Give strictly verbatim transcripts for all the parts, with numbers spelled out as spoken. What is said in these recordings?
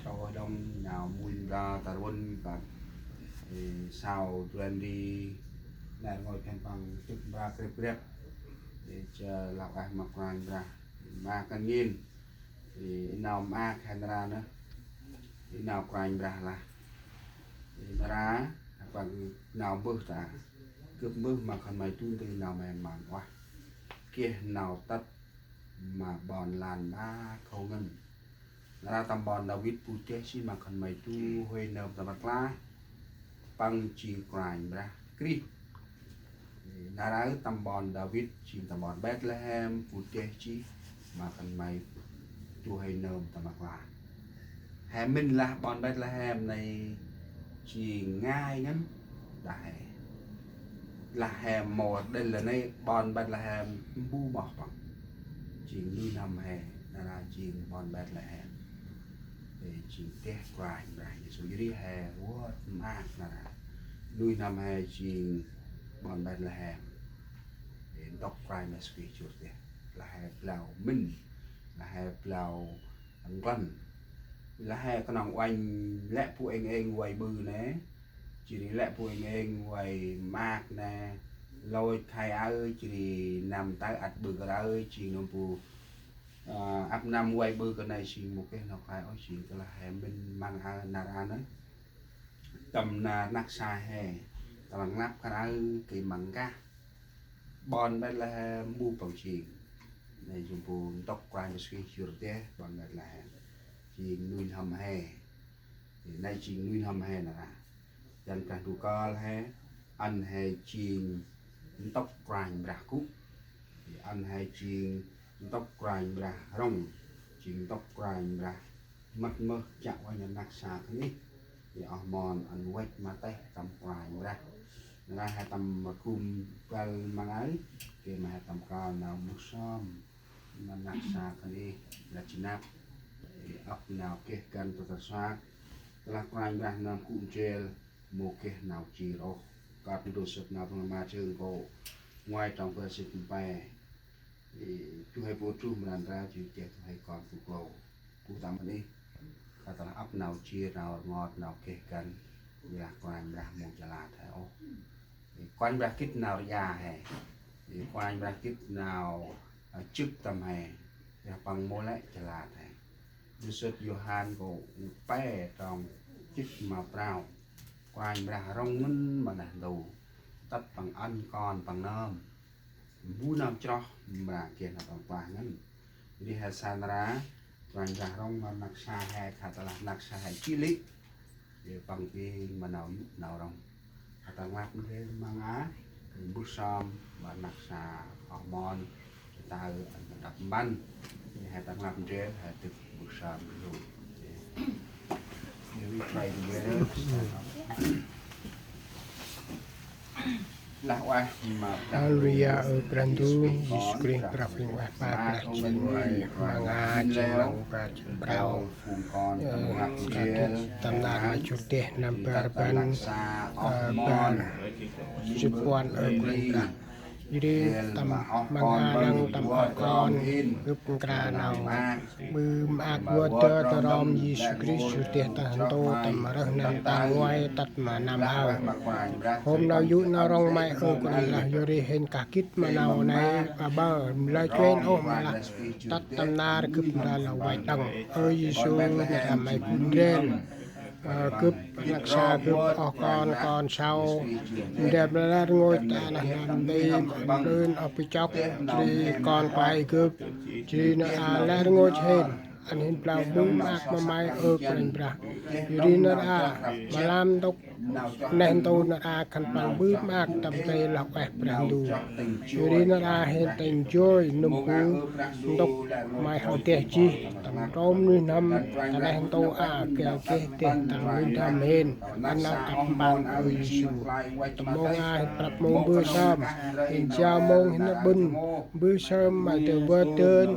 Sau đŏng nau mui mra ta rvân kơt. Ê, sau dren di nar ngôi khen păng tŭk mra krêp krêp. Ê, chơ lăp ah ma Kôranh Brah. Ma kăn ngên. Ê, nau ma khen ra nơh. Ê, nau Kôranh Brah lah. Ê, nara, păng nau mbơh ta. Gâp mbơh ma khân may tŭ nti nau may măng uah. Geh nau tât ma ƀon lan ma khâu ngăn. Nara tâm ƀon Đavid bu deh si ma khân may du huê nơm tâm rklaih. Păng jêng Kôranh Brah Krist. Nara tâm ƀon Đavid jêng tâm ƀon Bethlehem bu deh si ma khân may du huê nơm tâm rklaih. He mĭn lah ƀon Bethlehem nây jêng ngai ngăn đah he. Lah he mâu đêl lah nây ƀon Bethlehem mbu moh păng. Jêng nuih n'hâm he, nara jêng ƀon Bethlehem. Ê, jêng deh Kôranh Brah Yêsu. Yor ri he vơt maak nara. Nuih n'hâm he jêng ƀon Bethlehem. Ê, ntŭk Kôranh Yêsu Krist jur deh. Lah he blau mĭn. Lah he blau nklăn. Lah he knŏng uănh lĕ bu êng êng vay ƀư nê. Jêh ri lĕ bu êng êng vay maak nê. Lôch khay aơ jêh ri năm tơ ăt ƀư kơ aơ jêng nơm bu, ơ, ăp năm vay ƀư kơ nê jêng mâu geh nau khlay ôh jêng tơ lah he mĭn măng aơ nar aơ nê. Tâm nar năk sa he. Tâm rnglăp kơ aơ gay măng kah. Ƀon Bethlehem mbu păng jêng. Nê jêng bu ntŭk Kôranh Yêsu Krist jur deh ƀon Bethlehem. Jêng nuih n'hâm he. Nê jêng nuih n'hâm he nara. Dăn Brah Ndu kơl he. Ăn he jêng ntŭk Kôranh Brah gŭ. Ăn he jêng ntŭk Kôranh Brah rŏng. Jêng ntŭk Kôranh Brah mât mơh chiă uănh năk sa khân ih. Ê, oh mon ăn văch ma têh tâm Kôranh Brah. Nara he tâm rgum băl măng aơ. Gay ma he tâm kơl nau mbơh sơm ma năk sa khân ih, lah ji năp. Ê, ăp nau geh găn tơ tơr suak. Tơ lah Kôranh Brah nơm gŭ ndrel mâu geh nau jêr ôh. Kơt ndô sât nau Păng ma jêng kô ngoai trong bar jêt pe. Ê, du huê bu truh mra ndra jêng deh du huê kon bu klô. Gŭ tâm anih. Kơt tơ lah ăp nau jêr, nau rngot, nau geh găn. Yor lah Kôranh Brah mâu jêh lat he ôh. Ê, Kôranh Brah gĭt nau rdja he. Ê, Kôranh Brah gĭt nau, ơ, jâk tâm he. Yor Păng mâu lĕ jêh lat he. Ndô sât Yôhan kô pe trong jât ma prao. Kôranh Brah rŏng ngăn ma neh ntu. Tât Păng ăn Kon Păng nơm. Mbu nơm chroh mra geh nau tâm rklaih ngăn. Ri he sa nara, Kôranh Brah rŏng ma năk sa he, kơt tơ lah năk sa he ji lĕ. Ê, Păng geh ma nau yô̆ nau rŏng. Kơt tơ rnglăp ndrel măng a, mbơh sơm ma năk sa oh mon, ta ư ăn tâm rnglăp mpăn. Ê, he tâm rnglăp ndrel, he dâk mbơh sơm ru. Ê, we pray together. Lah ueh ma Brah Ndu. Haleluya, ơ Brah Ndu, Yêsu Krist, Brah Huêng Ueh Pă, Brah jêng Nguai, ma ngai jêng Nau, Brah jêng Prao. Ơ, tâm nar ma jŭr deh năm bar rbăn, ơ, bar jât puăn, ơ Kôranh Brah. Yor ri tâm măng a đăng tâm oh kon, gâp nkra nau ƀư maak vơt dơr ta rom Yêsu Krist jŭr deh ta neh ntu tâm rơh nơm ta nguai tât ma năm aơ. Hôm nau yô̆ nau rŏng May ơ Kôranh Brah, yor ri hên kah gĭt ma nau nây aƀaơ, mlơi chuên ôh ma lah tât tâm nar gâp mra lŏ văch đŏng. Ơ Yêsu, nar aơ May gŭ ndrel. Ơ, gâp, năk sa gâp, oh kon, kon sau. Ndrel ma lĕ rngôch ta neh ntu nây, mplưn oh bu chok, jêh ri kon klay gâp, jêh ri nar aơ lĕ rngôch hên. Ăn hên blau ƀư maak ma May ơ Kôranh Brah. Yor ri nar aơ, ma lam ntŭk neh ntu nar aơ khân păng ƀư maak tâm tê lah ueh Brah Ndu. Yor ri nar aơ hên tĭng joi nâm bu ntŭk May hŏ deh jêh tâm trôm nuih n'hâm ta neh ntu aơ geh geh deh tăng nuih n'hâm hên. Ăn nau tât mpăn ơ Yêsu. Tâm mông aơ hên prăp mông mbơh sơm. Hên jao mông hên ƀŭn mbơh sơm ma dơ vơt dơn.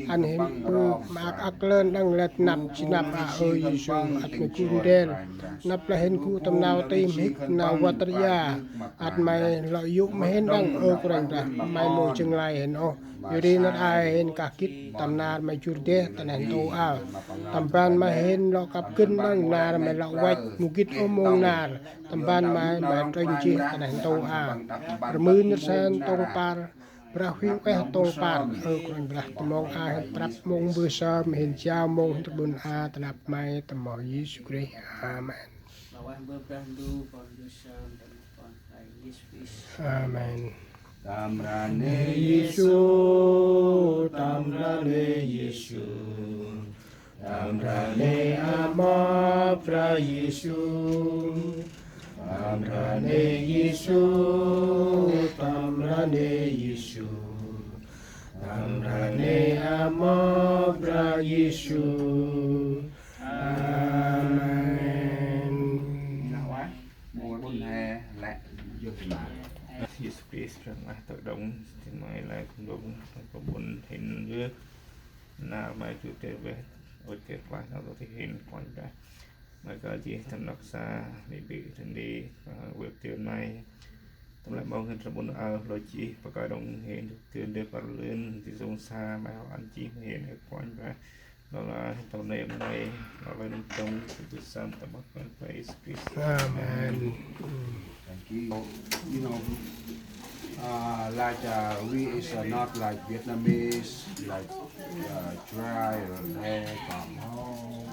Ăn hên ƀư maak âk lơn đăng lĕ năp ji năp aơ ơ Yêsu ăt May gŭ ndrel. Năp lah hên gŭ tâm nau tih mhĭk nau văt rdja. Ăt May lŏ yô̆ ma hên đăng ơ Kôranh Brah, May mâu jơng lay hên ôh. Yor ri nar aơ hên kah gĭt tâm nar May jŭr deh ta neh Ntu a, tâm ban ma hên lŏ kăp gân đăng nar, may lŏ văch mâu gĭt ôh mông nar. Tâm ban ma may trŭnh jêh ta neh ntu a. Rmưn rsen tông păr, Brah Huêng Ueh tông păr. Ơ Kôranh Brah, tâm mông a hên prăp mông mbơh sơm, hên jao mông hên trƀŭn a, ta năp may tâm mâo Yêsu Krist. Amen. Amen. Tâm Brah Nê Yêsu, tâm Brah Nê Yêsu, tâm Brah Nê ama Brah Yêsu, tâm Brah Nê Yêsu, tâm Brah Nê Yêsu, tâm Brah Nê ama Brah Yêsu. Amen. Yêsu Krist, Brah Ndu, tơ̆ đŏng, sĭt may lĕ kŭm đŏng, tơ̆ ƀŭn hên yơh. Nar may tŭ têr veh, ŭch têr klaih nau tŭ têr hên, Kôranh Brah. May kơl jêh tâm năk sa, ƀiă ƀiă tơ̆ ni, wĕp têr may. Tâm lĕ mông hên trƀŭn a lôch jêh, pakơi đŏng hên tŭ têr ndơ păr lơn, ti sông sa, may hŏ ăn jêh hên, Kôranh Brah. Lŏ lah tâm nây may, lŏ lah nâm tông, tŭ têr sơm, tâm mâo Kôranh Brah Yêsu Krist. Amen. Thank you. You know, uh, like, uh, we is, uh, not like Vietnamese, like, uh, dry or late. Um,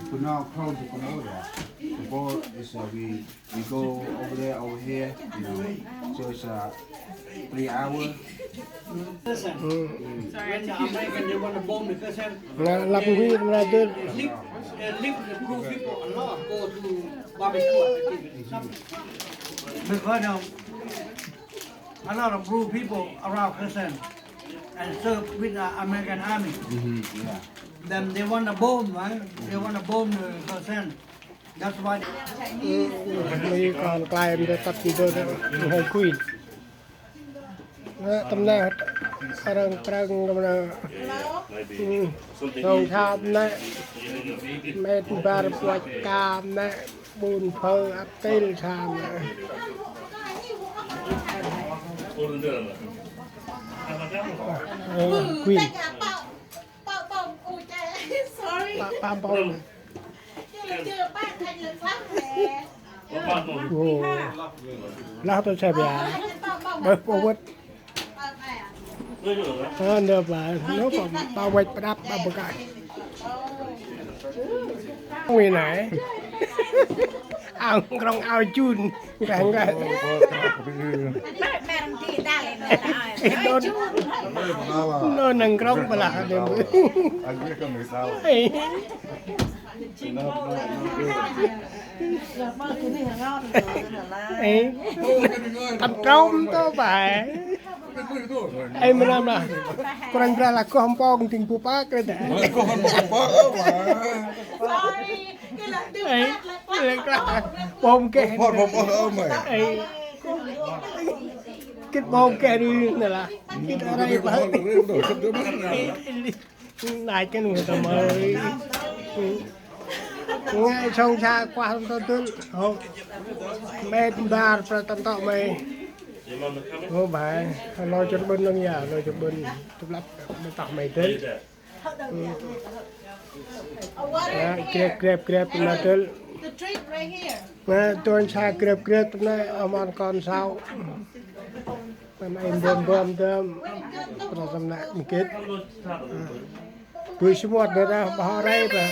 we could not close the Cambodia. The boat is, uh, we, we go over there, over here, you know. So it's, uh, three hour. Sorry, I tell you. When the American, they want to bomb the Khe Sanh. Lăp, lăp ngui, lăp ngui. They leave, they leave the Bru people alone, go to barbecue. Because, um, a lot of Bru people around Khe Sanh and serve with the American army. Mm-hmm, yeah. Then they want to bomb, right? They want to bomb the Khe Sanh. That's why. Ơ, ơ, ơ, kon klai mdơ tât mdơ đơ hơi kuil. Ơ, tâm nê, arăng prăng tâm nê. Ơ, sông Tham nê. Met bar puăch Kam nê. Bun Phơ ăp têl Tham nê. Ơ, kuil. Sorry. Pa, pa, pa. Ồ. Lah tơ sep ya. Bơ, bơ, bơ. Ơ, nơ ba, nơ ba, ba wet padap, ba bơkai. Ngui nai. Ao krong ao chun. Nggah, nggah. Nô, nô nâng krong ba lah. Ê. Ê. Tâm trôm tô ba. Ê, mơ năm lah. Kôranh Brah lah koh mpong ting bu pak rê ta. Koh mpong pak, ơ, ba. Ê, lek lah. Bom keh. Bom, bom, ơ, mày. Ê. Kĭt bom keh ri nê lah. Kĭt arai ba. Nai kơ nung hê ta mơi. Ngơi sông sa kuah tơ tŭl. Hô. Mê tŭm bar pra tăm tŏ mê. Hô, ba. Lơi chơ ƀơ̆n nâng ya, lơi chơ ƀơ̆n. Tŭp lăp, mê tŏ mê tŭl. Ơ, grep, grep, grep, ma tŭl. Ơ, tuan sa grep, grep, nê, amon kon sau. Tâm ê mbơm mbơm tơm. Pra tâm nê mkĭt. Bui smuat nê dah, bah rê bah.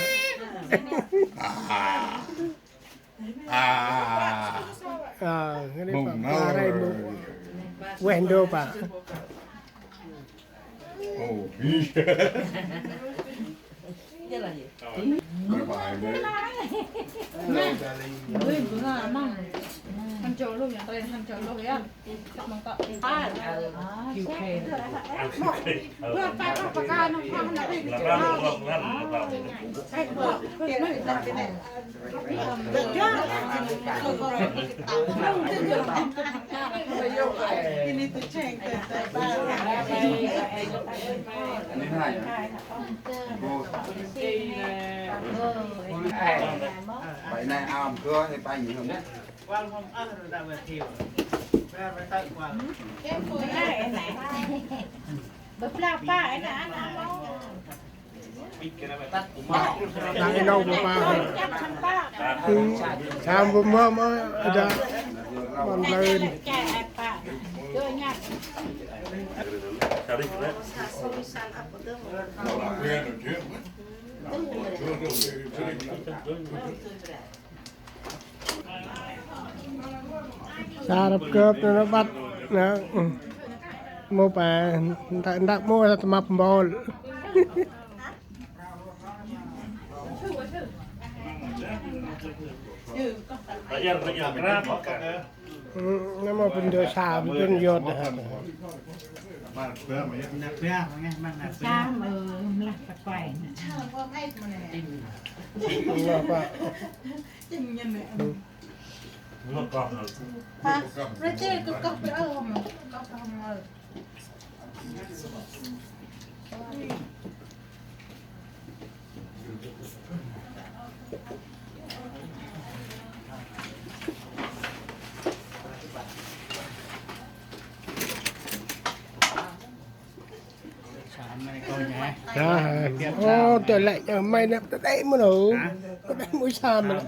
À. À, ngân ba, ba rê mŭ. Weh ndô ba. Ồ. Bye bye. Hello, darling. You need to change that, that bag. Bảy nay ao mưa thì bay nhiều hơn đấy. Bơblah pa, ê nê, ana mâu. Đăng nau mpa. Sam bu mơ mơ ada. Măn lơn. Sa rập kơp nơ bắt nơ. Mâu pa, ntăk ntăk mâu sa tơmăp mbol. Nơ mâu pên dơ sa pên yot ha. Sa mơ mlah ta quay. Nơ pa. Hả? Rồi chứ, cứ cọc cái ơ mà, cọc cái hông ơ. Ô, tơ lĕ, may năp tơ đei mơ nô. Tơ đei mơ sa mơ.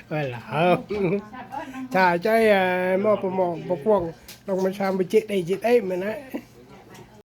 Ơ, lah. Sa, sa, mô, pô mô, pô kuŏng. Lŏng mơ sa mơ jê̆ đei, jê̆ đei mơ nă.